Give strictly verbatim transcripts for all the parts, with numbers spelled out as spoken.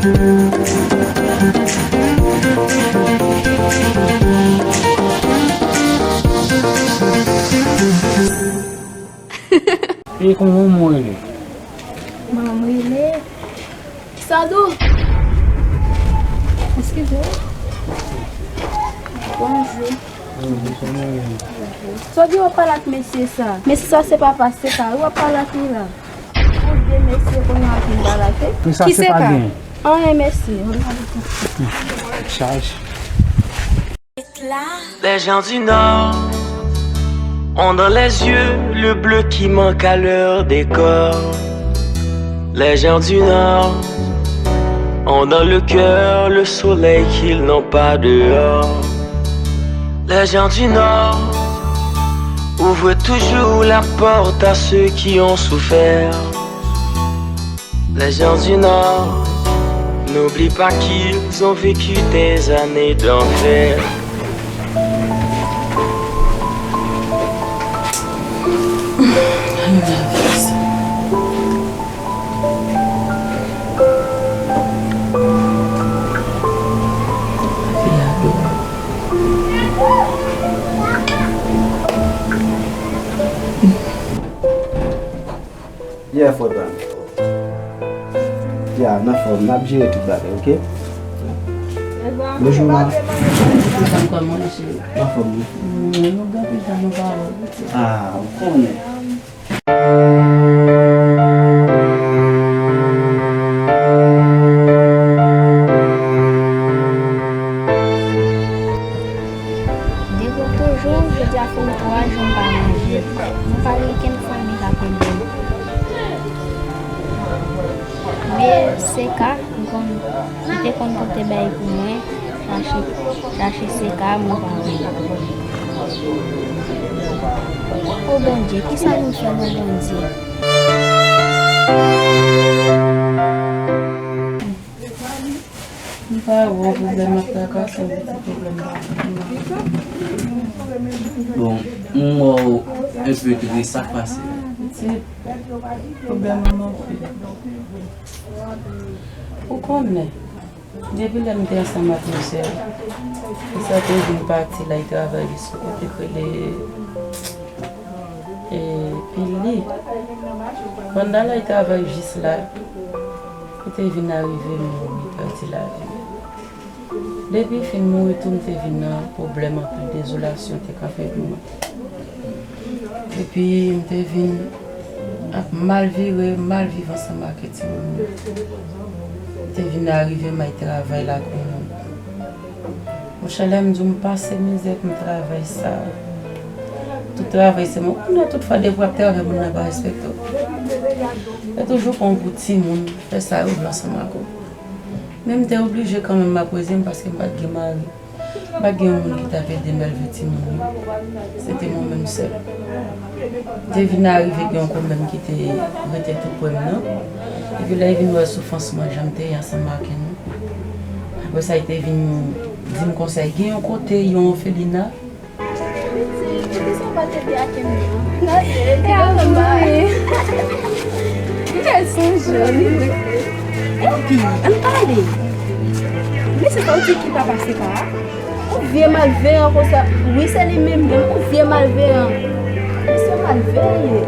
E kòman w rele? Manman m rele Sandou. Eskize. Bonjou. Bonjou, kòman w rele? Sa w gen w ap pale ak mesye sa? Mesye sa se papa Seka wi w ap pale ak li la. Ou de mesye kounye a vin pale ak li. Ki Seka? Anyen mesye. Chaj. Les gens du Nord ont dans les yeux le bleu qui manque à leur décor. Les gens du Nord ont dans le cœur le soleil qu'ils n'ont pas dehors. Les gens du Nord ouvrent toujours la porte à ceux qui ont souffert. Les gens du Nord n'oublient pas qu'ils ont vécu des années d'enfer. Yeah, fò tan. Ya, n anfòm, n ap jere tout bagay, oke? Bonjou, ma. Kòman w ye, cheri? M anfòm, wi. Mm, nou gen pita nou pa wè, wi. Ah, ou konnen. Depi toujou, jodi a fè m twa jou m pa manje. M pa gen okenn fanmi k ap ede m. Men Seka, m konn, li te konn pote bay pou mwen, chache, chache Seka, mwen pa wè l. O Bondye, kisa nou fè non Bondye? M pa wè yon pwoblèm ap trakase m, ti pwoblèm pa. Bon, m wè w enpe tris, sa k pase? Ti pwoblèm an anpil. Ou konnen, depi lè m te ansanm ak mesye a, mesye a te vin pati, l al travay sou kote k rele e, Pili. Pandan l al travay jis la, li te vin arive mouri, pèdi lavi l. Depi l fin mouri tou, m te vin nan pwoblèm anpil, dezolasyon te kanpe pou mwen. Epi m te vin ap mal vire, mal viv ansanm ak timoun yo. M te vin arive m al travay lakou moun. Monchè, lè m di w m pase mizè pou m travay sa. Tout travay se mwen. Ou konnen tout fwa depi w ap travay, moun nan pa respekte w. Yo toujou pran w pou timoun, fè sa yo vle ansanm ak ou. Men m te oblije kanmenm, m ap rezeye m paske m pa t gen mari. M pa t gen yon moun ki t ap ede m elve timoun yo. Se te mwen menm sèl. M te vin arive gen yon pwoblèm ki te rete tou pre m nan. Epi lè l vin wè soufrans mwen, jan m te ye ansanm ak nou. Apre sa, li te vin di m konsa, gen yon kote, yon òfelina. Piti, kisa w pa te di ak m nan? E a vre. M fè sonje w, li vre. Epi, ann pale. Men se pa w di ki papa Seka a? Ou vye malveyan konsa. Wi, se li menm, menm ou vye malveyan. Misye malveyan li ye.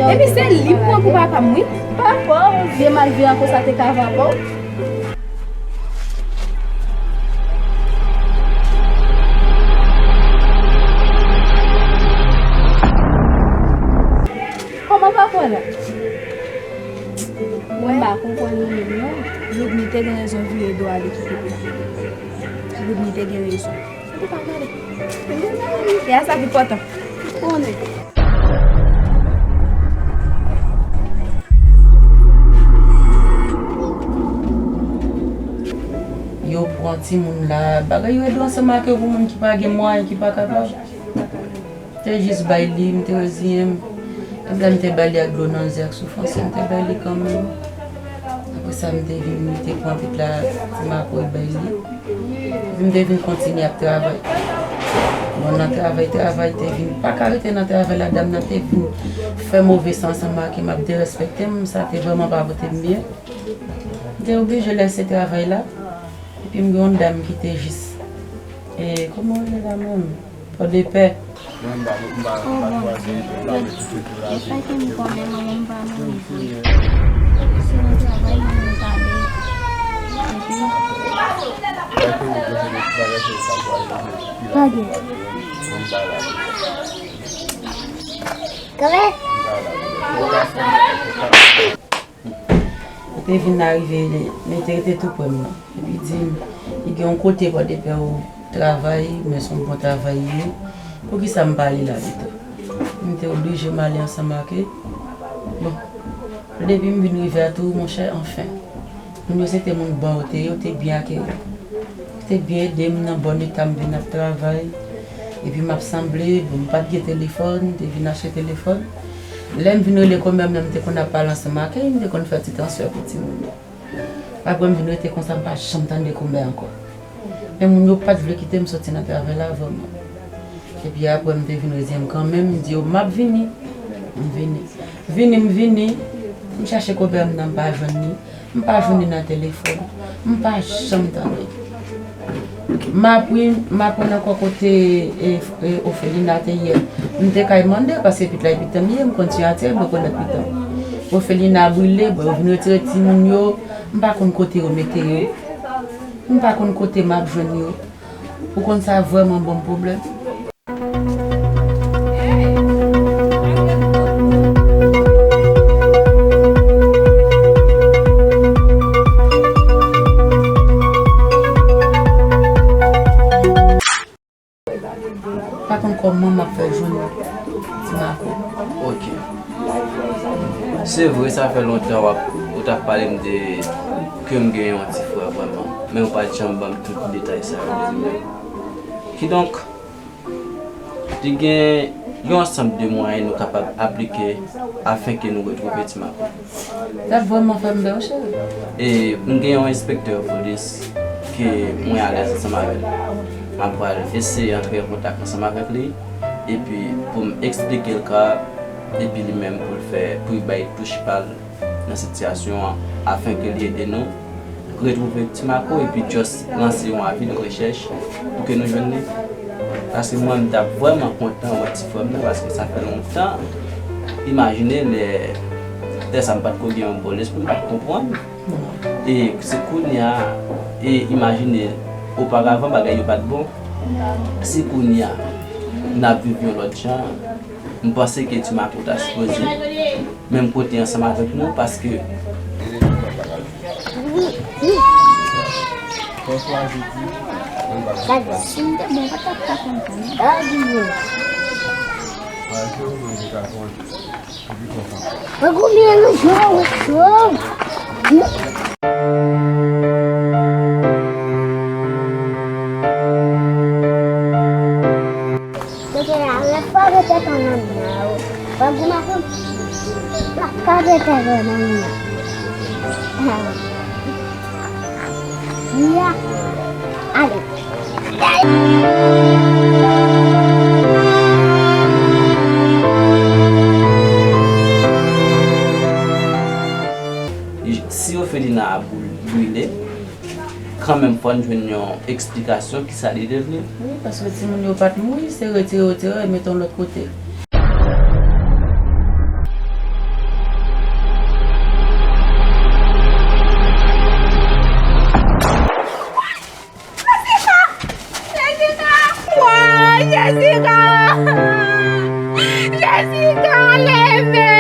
Epi se li m pran pou papa m, wi. Papa w, ou vye malveyan konsa te ka papa w? Kòman papa w la? Mwen pa konprann li menm non. Ludmy te gen rezon vire do a li kite l la. Ludmy te gen rezon. Ou pa gade. E a sa ki enpòtan. Konnen. Yo pran timoun la, bagay yo ede ansanm ak yo pou moun ki pa gen mwayen, ki pa kapab. M te jis bay li, m te reziyen m. Menm lè m te bay li ak dlo nan je, ak soufrans, m te bay li kanmenm. Apre sa, m te vin, li te pran tout la, ti makòy bay li. Epi m te vin kontinye ap travay. Bon, nan travay, travay, te vin pa ka rete nan travay la, dam nan te vin fè move san ansanm ak m, ap derespekte m, sa te vrèman pa pote m byen. M te oblije lèse travay la, epi m gen yon dam ki te jis, e, kòman w rele la menm? Pòdepè. Oh, Bondye. E sa ke m konnen, mwen menm pa mouri vre. Se nan travay mwen menm t ale. Epi pa gen. Kanpe. Ou te vin arive, li te rete tou prè m nan. Epi di m, li gen yon kote Pòdepè ou travay, men se yon bon travay li ye. Poukisa m pa ale la pito? M te oblije m ale ansanm ak li. Bon, depi m vin rive a tou, monchè, anfen. Moun yo se te moun bon yo te ye, yo te byen akeyi m. Yo te byen ede m nan bòn eta m vin ap travay. Epi m ap sanble, bon, m pa t gen telefòn, m te vin achte telefòn. Lè m vin rele kòmè m nan, m te konn ap pale ansanm ak li, m te konn fè ti transfè pou timoun yo. Apre m vin rete konsa, m pa janm tande kòmè ankò. Men moun yo pa t vle kite m soti nan travay la vrèman. Epi apre m te vin reziyen m kanmenm, m di yo m ap vini. M vini. Vini, m vini. M chache kòmè m nan, m pa jwenn li. M pa jwenn li nan telefòn. M pa janm tande. M apri, m aprann ankò kote, e, e, Ofelina te ye. M te kay mande, paske pitit la e pitit m ye, m konn siyati l, m rekonèt pitit m. Ofelina brile, bon, yo vin retire timoun yo, m pa konn kote yo mete yo. M pa konn kote m ap jwenn yo. Ou konn sa vrèman ban m pwoblèm. Pa konn kòman m ap fè jwenn Ti Mako. Ok. Se vre, sa fè lontan w ap, ou t ap pale m de ke m gen yon ti frè vrèman, men ou pa t janm ban m tout detay sa yo. Kidonk, te gen yon ansanm de mwayen nou kapab aplike afenke nou retwouve Ti Mako. T ap vrèman fè m bè, wi, cheri. E m gen yon enspektè polis ke mwen alèz ansanm avè l. M ap pral eseye antre an kontak ansanm avèk li, epi pou m eksplike l ka, epi li menm pou l fè, pou l bay touch pa l nan sitiyasyon an, afenke li ede nou retwouve Ti Mako, epi just lanse yon avi de rechèch pou ke nou jwenn li. Paske mwen, m t ap vrèman kontan wè ti frè m nan, paske sa fè lontan. Imajine lè, lè sa m pa t ko gen yon bon lespri, m pa t konprann. E se kounye a, e imajine, oparavan bagay yo pa t bon. Si kounye a, n ap viv yon lòt jan, m panse ke Ti Mako ta sipoze menm kote ansanm avèk nou, paske Gad, si m te bon, pa t ap ka konn sa, non. Gad, wi. Mwen konbyen nou jwe wè cho? Kote la, lè fò mete ton nan men an, o. Fò goumen pou la ka mete ton nan men an. Ya. Ale. Si Ofelina a boul-, brile, kanmenm fò n jwenn yon eksplikasyon kisa li devni. Wi, paske timoun yo pa t mouri, se retire yo te mete yon lòt kote. Jessica! Jessica! Wa, Jessica! Jessica, leve!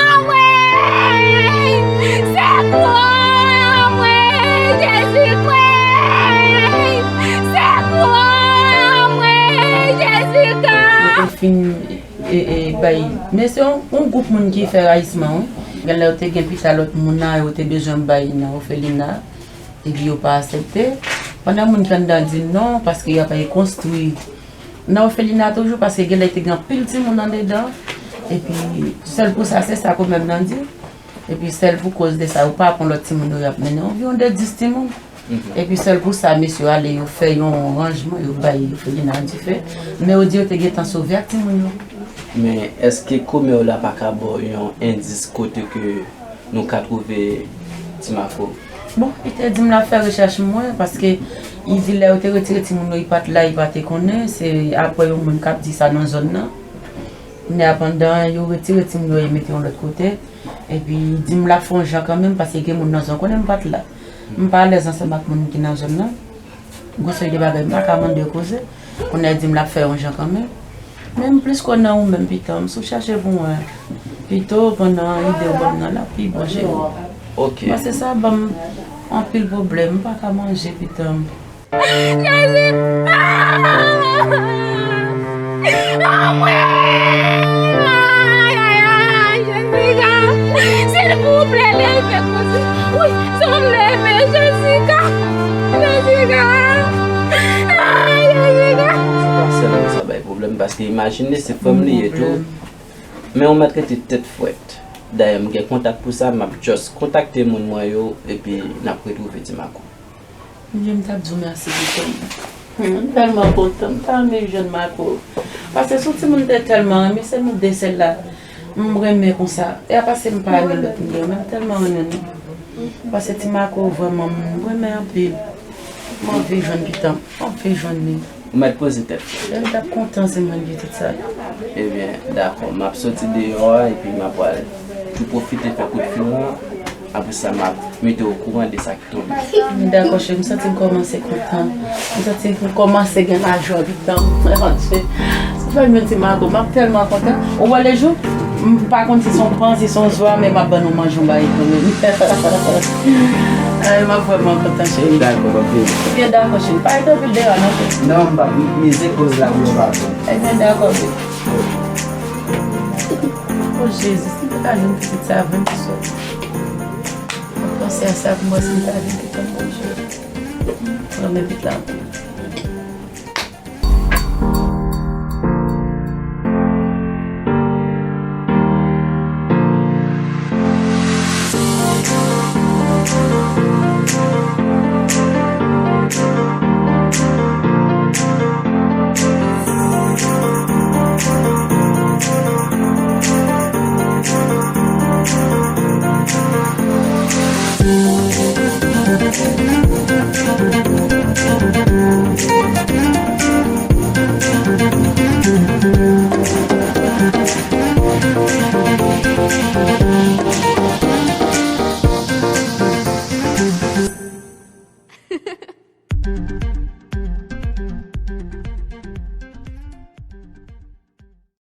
Anmwey! Sekou! Anmwey! Jezi, kwey! Sekou! Anmwey! Jessica! Yo te fin, e, e, bay, men se yon, yon gwoup moun ki fè rayisman, wi. Genlè yo te gen pita lòt moun nan, yo te bezwen bay nan ofelina. Epi yo pa aksepte. Pandan moun ki anndan di non, paske y ap rekonstwi nan ofelina toujou, paske genlè te gen anpil timoun andedan. Epi sèl pou sa, se sa kòmè m nan di. Epi sèl pou koz de sa, yo pa pran lòt timoun yo, y ap mennen anviwon de dis timoun. Epi sèl pou sa, mesye yo ale, yo fè yon ranjman, yo bay ofelina an dife. Men yo di yo te gentan sove ak timoun yo. Men èske kòmè w la pa ka ba w yon endis kote ke nou ka twouve Ti Mako? Bon, li te di m l ap fè rechèch mwen, paske li di lè yo te retire timoun yo, li pa t la, li pa te konnen. Se apre yon moun k ap di sa nan zòn nan. Kounye a, pandan yo retire timoun yo, yo mete yon lòt kote. Epi, li di m l ap fè yon jan kanmenm, paske gen moun nan zòn, konnen m pa t la. M pa alèz ansanm ak moun ki nan zòn nan. Gon seri de bagay m pa ka mande yo koze. Kounye a, di m l ap fè yon jan kanmenm. Men m plis kwè nan ou menm, pitan m. Si w chache pou mwen pito, pandan ide w ban m nan la, pi bon, cheri. Ok. Paske sa ban m anpil pwoblèm. M pa ka manje, pitan m. Jezi! Ah! Anmwey! Ay, ay, ay, Jezika! Silvouplè, leve, Bondye! Wi, se w m leve, Jezika! Jezika! Ay, Jezika! Se pa sèl mwen sa bay pwoblèm, paske imajine se frè m li ye tou. Men ou mèt rete tèt frèt. Dayè, m gen kontak pou sa, m ap just kontakte moun mwen yo, epi n ap retwouve Ti Mako. Bondye, m t ap di w mèsi pou tèlman. Hmm, m tèlman kontan, m ta renmen jwenn Mako. Paske se yon timoun m te tèlman renmen, se nou de sèl la m renmen konsa. E apa se m pa renmen lòt moun yo, men m tèlman renmen nou. Paske Ti Mako vrèman m renmen anpil. M anvi jwenn pitan m, m anvi jwenn li. Ou mèt poze tèt ou. Lè m t ap kontan se mwen ki tout sa. Ebyen, dakò, m ap soti deyò a epi m ap pral tou pwofite fè kout fil lan. Apre sa, m ap mete w okouran de sa ki tonbe. Dakò, cheri, m santi m kòmanse kontan. M santi m kòmanse gen lajwa pitan m. Mon Dieu. Si fè m yon ti Mako, m ap tèlman kontan. Ou wè lejou, m pa konn si se yon pan, si se yon zwa, men m ap ban nou manje yon bagay kanmenm. Ay, m ap vrèman kontan, cheri. Dakò, m ap vini. Ebyen, dakò, cheri. Pa rete anpil deyò a, non, cheri. Non, m p ap mize koz la pou yo pa pran. Ebyen, dakò, baby. O Jezi, si m te ka jwenn pitit sa avan m te sòti. Mwen panse a sa pou mwen, si m ta vin pitit mwen, Bondye. Mwen renmen pitit la anpil.